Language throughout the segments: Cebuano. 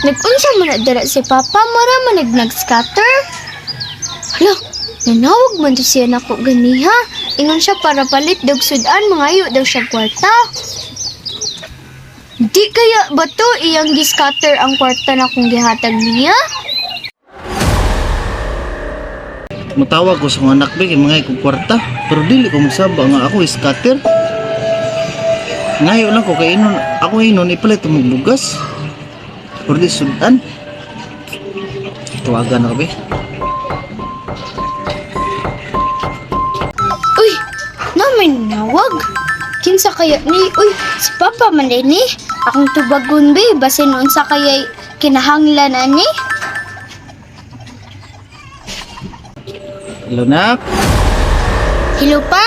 Nag-unsa man na dira si Papa, mura man nag-scatter. Hala, nanawag man to siya nako ganiha. Ingon siya para palit dog sudan, mangayo daw siya kwarta. Di kaya ba to iyang giscatter ang kwarta na kung gihatag niya? Mutawag ko sa mga anak be kay mga kong kwarta, pero dili ko mosaba nga ako scatter. Ngayo lang ko kay inon ako inon ipalit og bugas. Pero di sudan. Tawagan ako be. Uy, na may nanawag. Kinsa kaya ni? Uy, si Papa man din ni. Akong tubagon be, basin unsa kaya'y kinahanglan ani? Hello, nak. Hello pa?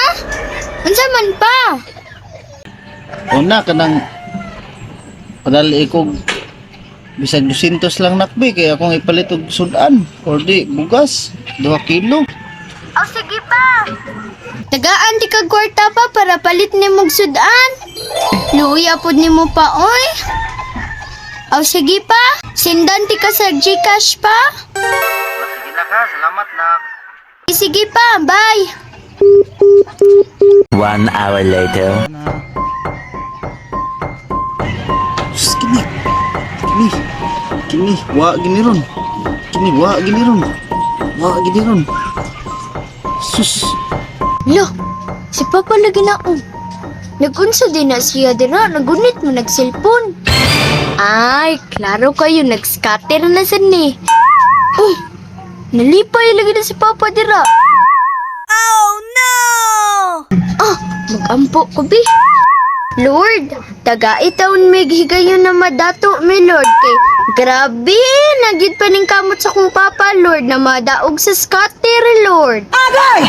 Unsa man pa? Una kanang padali ko bisag 200 lang nak be kay akong ipalit og sudan or di bugas 2 kilo. Oh, sige pa. Tagaan di kag kwarta pa para palit nimo og sudan. Luya pod nimo pa, oy. Oh, sige pa. Sindan ti ka sa GCash pa. Sige na ka, salamat nak. Sige pa, bye. 1 hour later. Sus, kini. Kini. Kini, wa gini ron. Kini wa gini ron. Wa gini ron. Sus, Lo, si Papa lagi na oh. Nagunsa din na siya dira, nagunit mo nagselfon. Ay, klaro kayo, nag-scatter na sad ni. Oh, nalipay lagi na si Papa dira. Oh no! Ah, magampo ko bi. Lord, taga taon mig higayon na madato mi Lord kay grabe nagid pa ning kamot sa kong papa Lord na madaog sa scatter Lord. Ay!